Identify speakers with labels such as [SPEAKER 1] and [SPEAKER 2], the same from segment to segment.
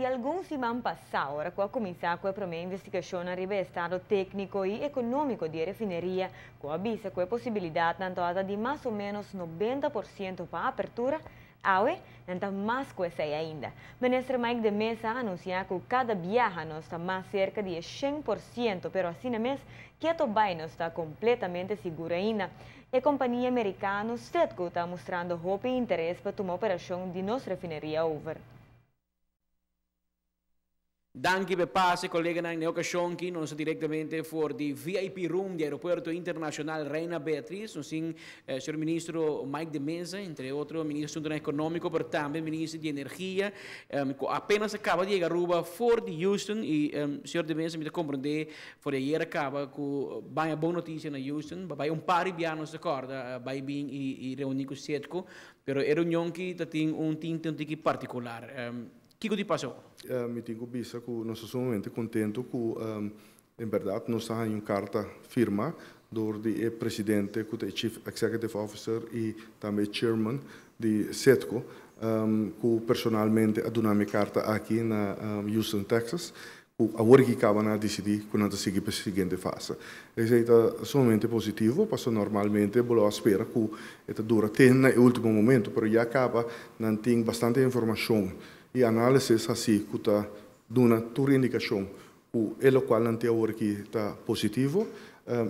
[SPEAKER 1] Si algun siman pasa, ora cu a cuminsa cu e prome investigacion riba estado tecnico y economico di refineria, cu a bisa cu e posibilidad ta di mas o menos 90% pa apertura, awe nan ta mas cu esey ainda. Minister Mike de Meza a anuncia cu cada biaha nos ta mas cerca di 100%, pero asina mes, keto bay no ta completamente sigur ainda. E compania Americano Citgo ta mustrando hopi interes pa tuma operacion di nos refineria over.
[SPEAKER 2] Danki pa pase, colega, na ocasion cu nos directamente for di VIP Room di Aeropuerto Internacional Reina Beatriz. Nos tin señor Minister Mike de Meza, entre otro, Minister di Economico, mas tambe Minister di Energia, apenas a caba di yega Aruba for di Houston y señor de Meza, mi ta comprende, for di ayera caba cu bay bon noticia na Houston, bay un par di biaha nos acorda, bay bin y reuni cu Citgo, pero e reunion cu tin un tinte un tiki particular. Kico a pasa?
[SPEAKER 3] Mi tin cu bisa cu nos ta sumamente contento cu en berdad nos a haya un carta firma door di presidente, cu ta Chief Executive Officer y tambe Chairman di Citgo, cu personalmente a duna mi carta aki na Houston, Texas, cu awor cu caba di dicidi cu nan ta sigui pa e siguiente fase. Esey ta sumamente positivo, pasobra normalmente bo ta spera cu ta dura te na ultimo momento, pero ya caba nan tin bastante informacion y analisis asina cu ta duna tur indicacion cu e locual nan tin awor cu ta positivo,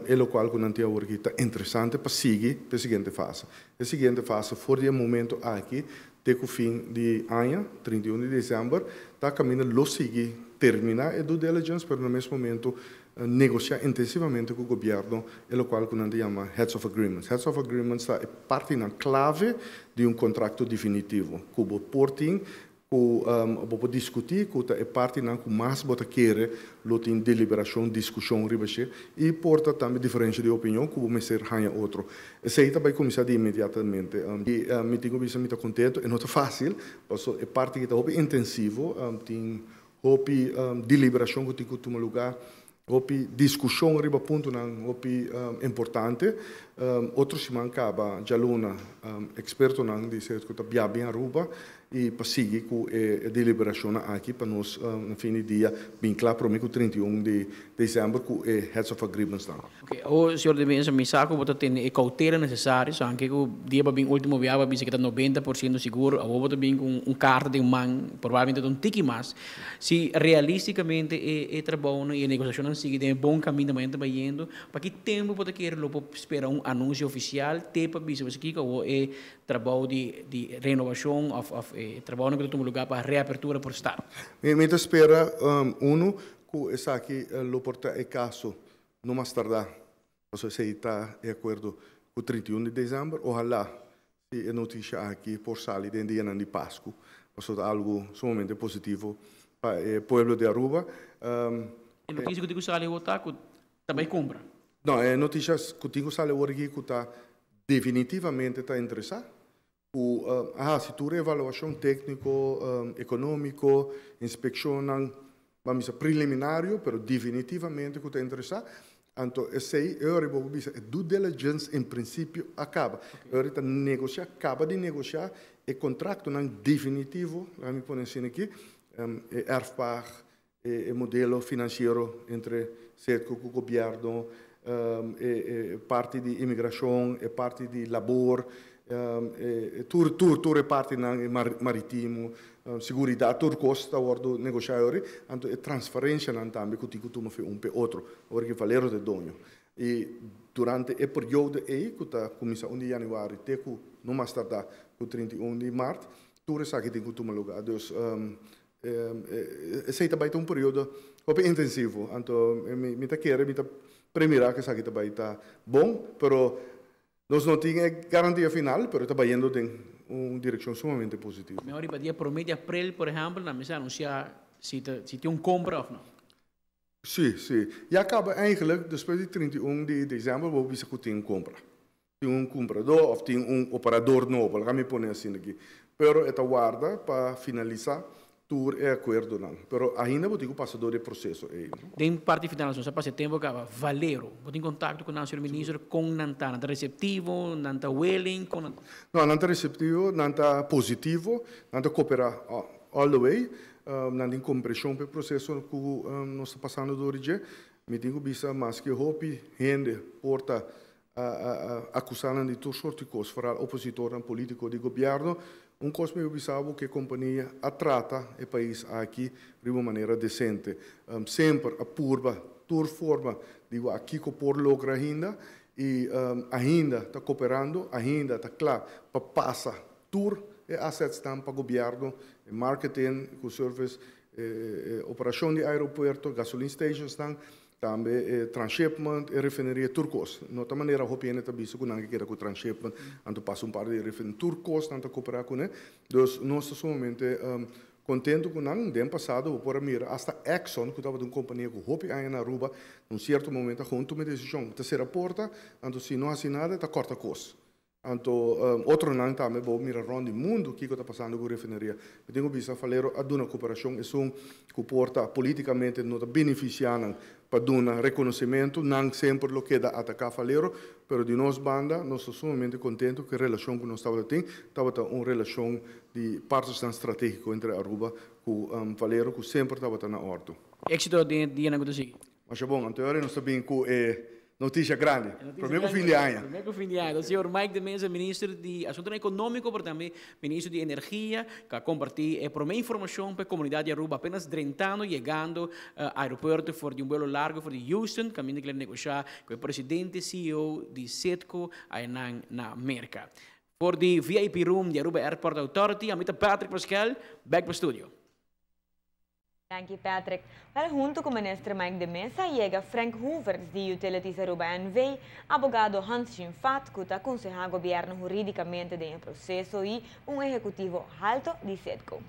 [SPEAKER 3] e locual cu nan tin awor cu ta interesante pa sigui pa e siguiente fase. E siguiente fase, for di e momento aki, te cu fin di aña, 31 di december, ta caminda lo sigui termina e due diligence, pero na mes momento negocia intensivamente cu gobierno, e locual cu nan ta yama Heads of Agreements. Heads of Agreements ta parti clave di un contrato definitivo, cu bo por tin cu bo por discuti, cu ta e partinan cu mas bo ta kere lo tin deliberacion, discusion riba dje y por ta tambe diferencia di opinion cu mester haya otro. Esey ta bay cuminsa di inmediatamente. Y mi tin cu bisa mi ta contento, e no ta facil, pasobra e parti cu ta hopi intensivo, tin hopi deliberacion cu tin cu tuma luga, hopi discusion riba puntonan hopi importante. Otro siman caba, dialuna, expertonan di cu ta biaha bin Aruba y pa sigui cu e deliberacion aki pa nos na fin di dia bin cla pa 31 di december cu e Heads of Agreements nan.
[SPEAKER 2] Ok, o señor de Meza, mi sa cu bo tin e cautela necesario, so aunke cu dia bin ultimo biaha bisa cu ta 90% sigur, awor bo bin cu un carta di un man, probablemente un tiki mas. Si realisticamente e trabou y e negociacion sigui den bon caminda, mas ta yendo, pa ki tempo bo kier lo spera un anuncio oficial, te pa bisa cu e trabou di renovacion of trabou cu tuma luga pa reapertura por start?
[SPEAKER 3] Mi ta spera uno cu esaki lo por ta e caso no mas tarda. Pasobra esey ta di acuerdo cu 31 di december, ohala si e noticia aki por sali den dia di Pasco. Pasobra algo sumamente positivo pa e pueblo di Aruba.
[SPEAKER 2] E noticia cu tin cu sali ta cu tambe compra?
[SPEAKER 3] No, e noticia cu tin cu sali awor aki cu ta definitivamente ta interesa. Si tur evaluacion tecnico, economico, inspeccion, ban bisa preliminario, pero definitivamente cu ta interesa. Anto, esey, awor bo bisa, due diligence en principio a caba. Awor ta negocia, caba di negocia e contratonan definitivo, laga mi pone asina aki, e erfpacht, e modelo financiero entre Citgo cu gobierno, e parti di inmigracion, e parti di labor, e tur e partinan maritimo, seguridad, tur cos ta wordo negocia awor, anto e transferencianan tambe cu tin cu tuma un pe otro, awor cu Valero ta doño. Y durante e periodo ey, cu ta cuminsa 1 di januari, te cu no mas tarda cu 31 di maart, tur esaki tin cu tuma luga. Dus, esey tambe ta un periodo hopi intensivo. Anto, mi ta kere, mi ta premira cu esaki tambe ta bon, pero nos no tin garantia final, pero ta bayendo den un direccion sumamente positivo.
[SPEAKER 2] Mehor pa dia 1 di april, por ehempel, nan mester anuncia si tin un compra of no.
[SPEAKER 3] Si. Ya caba eigenlijk, despues di 31 di december, bo bisa cu tin un compra. Tin un cumprador of tin un operador nobo, laga mi pone asina aki. Pero e ta warda pa finalisa tur e acuerdonan. Pero ainda bo tin cu pasa door e proceso ey.
[SPEAKER 2] Den parti final, nos pasa tempo caba. Valero, bo tin contacto cu e minister, con nan ta, nan ta receptivo, nan ta willing, con
[SPEAKER 3] No, nan ta receptivo, nan ta positivo, nan ta coopera. Oh, all the way, nan tin comprension pa e proceso cu nos ta pasando door dje. Mi tin cu bisa, maske hopi hende por ta acusa nan di tur sorto di cos, vooral opositornan politico di gobierno, un cos mi bisa bo, cu e compania a trata e pais aki di un manera decente. Semper a purba tur forma di kico por logra ainda y ainda ta cooperando, ainda ta cla pa pasa tur e assets nan pa gobierno, marketing, cu service, operacion di aeropuerto, gasoline stations nan, tambe transshipment, e refineria, tur cos. No ta manera hopi hende ta bisa cu nan kier cu transshipment, anto pasa un par di refineria, tur cos nan ta coopera cu ne. Dus nos ta sumamente contento cu nan. Den pasado, por mira, hasta Exxon, cu tabata un compania cu hopi aña na Aruba, un cierto momento hunto tuma decision, ta cera porta, anto si no haci nada, ta corta cos. Anto, otro nan tambe, bo mira rond di mundo kico ta pasando cu refineria. Mi tin cu bisa, Valero a duna cooperacion, e un cu por ta politicamente no ta beneficiando pa duna reconocimento, nan semper lo keda ataca Valero, pero di nos banda, nos ta sumamente contento cu e relacion cu nos tabata tin, tabata un relacion di partnership strategico entre Aruba cu Valero, cu semper tabata na orde.
[SPEAKER 2] Exito den dia cu sigui.
[SPEAKER 3] Mas bon, anto nos ta bin cu noticia grandi. Prome fin di aña.
[SPEAKER 2] Prome fin di aña. Señor Mike de Meza, Minister di Asunto Economico, pero tambe Minister di Energia, cu a comparti e prome informacion pa e comunidad di Aruba, apenas drentando, yegando aeropuerto for di un vuelo largo for di Houston, caminda cu el a negocia cu e presidente CEO di Citgo na Merca. For di VIP Room di Aruba Airport Authority, ami ta Patrick Pascal, back pa studio.
[SPEAKER 1] Thank you, Patrick. Well, hunto cu Minister Mike de Meza yega Frank Hoevertsz di Utilities Aruba NV, abogado Hans Fat, cu ta aconseha gobierno huridicamente den e proceso y un ehecutivo halto di Citgo.